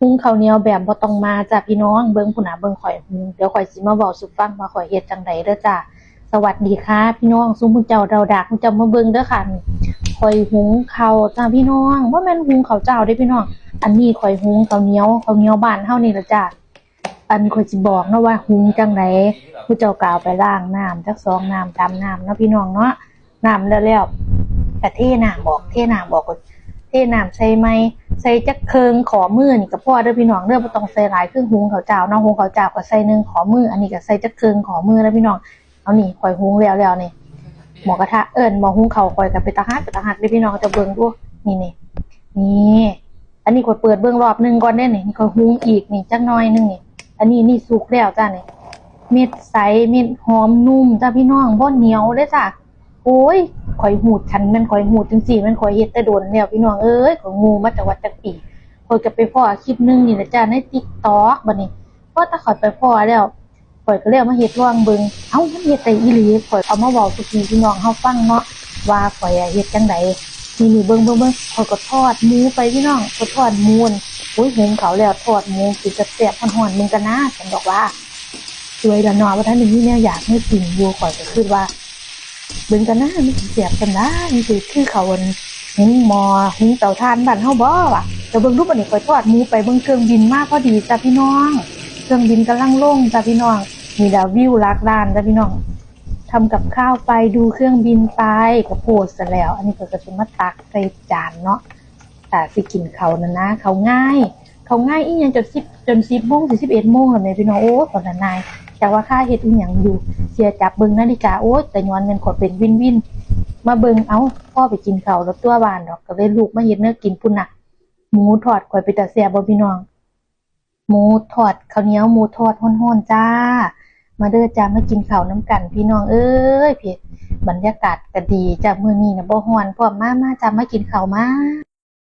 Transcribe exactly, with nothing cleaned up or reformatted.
หุงข้าวเหนียวแบบบ่ต้องมาจ้าพี่น้อง เบิ่งพุ้นน่ะ เบิ่งข่อยหุง เดี๋ยวข่อยสิมาเว้าสู่ฟังว่าข่อยเฮ็ดจั่งใดเด้อจ้า สวัสดีค่ะพี่น้อง ซุมผู้เจ้าเดาดากผู้เจ้ามาเบิ่งเด้อค่ะ นี่ ข่อยหุงข้าวจ้าพี่น้อง บ่แม่นหุงข้าวเจ้าเด้พี่น้อง อันนี้ข่อยหุงข้าวเหนียว ข้าวเหนียวบ้านเฮานี่ล่ะจ้า อันข่อยสิบอกเนาะว่าหุงจั่งใด ผู้เจ้าก็เอาไปล้างน้ำจักสองน้ำสามน้ำเนาะพี่น้องเนาะ น้ำแล้วแล้วก็เทน้ำออก เทน้ำออก เทน้ำใส่ใหม่ ใส่จักเคิ่งข้อมือนี่ก็พอเด้อพี่น้องเด้อ บ่ต้องใส่หลายคือหุงข้าวเจ้าเนาะ หุงข้าวเจ้าก็ใส่หนึ่งข้อมือ อันนี้ก็ใส่จักเคิ่งข้อมือนะพี่น้อง เอานี่ข่อยหุงแล้วแล้วนี่ หม้อกระทะ เอิ้นหม้อหุงข้าวข่อยก็เป็นตาฮัก เป็นตาฮักเด้อพี่น้อง เจ้าเบิ่งดู นี่นี่ นี่ อันนี้ข่อยเปิดเบิ่งรอบหนึ่งก่อนเด้นี่ นี่ข่อยหุงอีกนี่จักหน่อยหนึ่งนี่ อันนี้นี่สุกแล้วจ้านี่ เม็ดใส เม็ดหอมนุ่มจ้าพี่น้อง บ่เหนียวเด้จ้า โอ้ย ข่อยฮู้ คันแม่นข่อยฮู้จั่งซี้ แม่นข่อยเฮ็ดแต่โดนแล้วพี่น้องเอ้ย ข่อยฮู้มาจักวัดจักปี ข่อยก็ไปพ้อคลิปหนึ่งนี่ล่ะจ้า ใน TikTok บัดนี้ พอแต่ข่อยไปพ้อแล้ว ข่อยก็เลยเอามาเฮ็ดลองเบิ่ง เอ้า มันเฮ็ดได้อีหลี ข่อยเอามาเว้าสู่พี่พี่น้องเฮาฟังเนาะ ว่าข่อยอะเฮ็ดจั่งใด นี่นี่ เบิ่งเบิ่งเบิ่ง ข่อยก็ทอดหมูไปพี่น้อง ข่อยทอดหมู โอ้ย หุงข้าวแล้วทอดหมู กินแซ่บๆ ฮ้อนๆ เบิ่งกันนะ ซั่นดอกว่า สวยแล้วเนาะ บ่ทันได้มีแนวอยากให้กินอยู่ ข่อยก็คิดว่า เบิ่งกันนะ มันสิแซ่บส่ำใด มันสิคือข้าวอันหุงหม้อ หุงเตาถ่านบ้านเฮาบ่วะ แต่เบิ่งดูบัดนี้ ข่อยทอดหมูไป เบิ่งเครื่องบินมาพอดีจ้าพี่น้อง เครื่องบินกำลังลงจ้าพี่น้อง นี่ล่ะวิวหลักล้านจ้าพี่น้อง ทำกับข้าวไป ดูเครื่องบินไป ก็โพสต์ซะแล้ว อันนี้ข่อยก็สิมาตักใส่จานเนาะ ถ้าสิกินข้าวนั่นนะ ข้าวง่าย ข้าวง่ายอีหยัง จนสิบ จนสิบโมง สิ สิบเอ็ดโมงแล้วแหมพี่น้อง โอ้ย ข้อยละนาย จักว่าข้าเฮ็ดอีหยังอยู่ เสียจับเบิ่งนาฬิกา โอ้ย แต่ย้อนแม่นข่อยเป็นวินวิน มาเบิ่ง เอ้า พอไปกินข้าวแล้วตัวบ้านดอก ก็เลยลุกมาเฮ็ดแนวกินพุ้นน่ะ หมูทอดข่อยเป็นตาแซ่บบ่พี่น้อง หมูทอด ข้าวเหนียวหมูทอดฮ้อนๆ จ้า มาเด้อจ้า มากินข้าวนำกันพี่น้องเอ้ย พี่ บรรยากาศก็ดีจ้า มื้อนี้น่ะบ่ฮ้อนพร้อม มา มาจ้า มากินข้าวมา